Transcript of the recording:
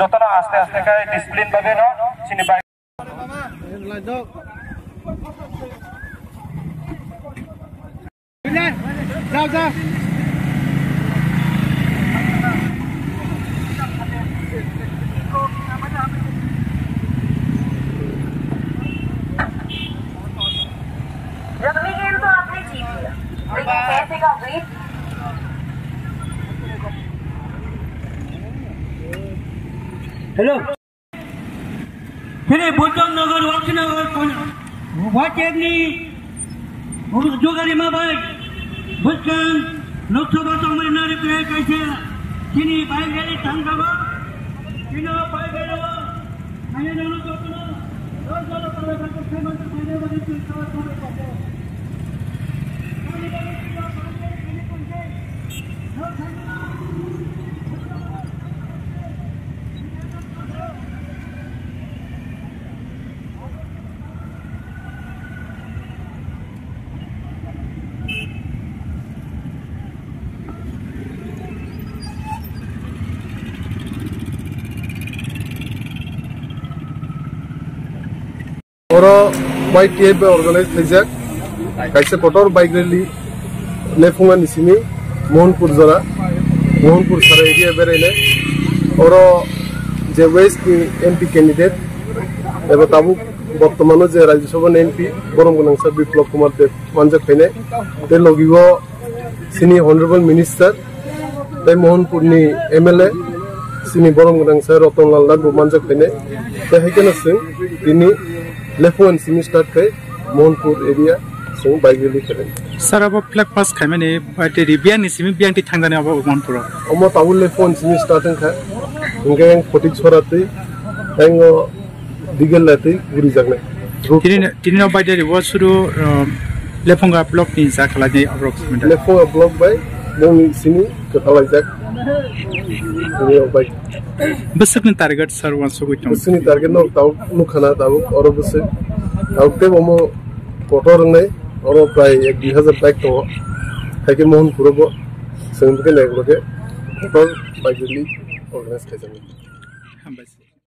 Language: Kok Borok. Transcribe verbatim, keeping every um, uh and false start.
Jotono aste aste khe discipline bagwi no chini bai. Hello. Chini Bojong Nagar, Wachi Nagar, Wachi ni Jogari Mabai, Bujkang, Lok Sabha Tongmani Nari Prai Kaisa, chini bike rally thangkha ba, chini bike rally o, Oro Y T F bai organize khaijak kaisa kotor bike rally lephungani simi Mohanpur jora, Mohanpur sara area berainai. Oro je West ni M P candidate eba tabuk bortomano je Rajya Sabha ni M P borom gwnang sir Biplab Kumar Deb manjak phainai. Tei logi o chini Honorable Minister tei Mohanpur ni M L A chini borom gwnang sir Ratan Lal Nath bo manjak phainai. Tei hai kheno chwng tini lephung simi start khai Mohanpur area chwng bike rally khainai. Sir, abo flag past khaimani bai tei ri biyang ni simi biyang twi thangjani abo Mohanpur o? Omo tabuk lephung simi start wngkha, hwnkhe yang photik sora twi, yang o Digel latwi gurijaknai. Road tini, tini no bai dari wo suru, uh, Lephunga block ni ja khalai ni approximate. Lephunga block bai bongni simi kwthalaijak. Tini o bai. Bwswk ni target sir wansugwi tong? Bwswk ni target no tau nukhana tau oro bwswk. Tau tei omo kotor wngnai oro prai ek dui hazar bike tongo. Haikhe Mohanpur o bo chwng bwkhe naikhe kotor bike rally organize khaijaknai. Hambai.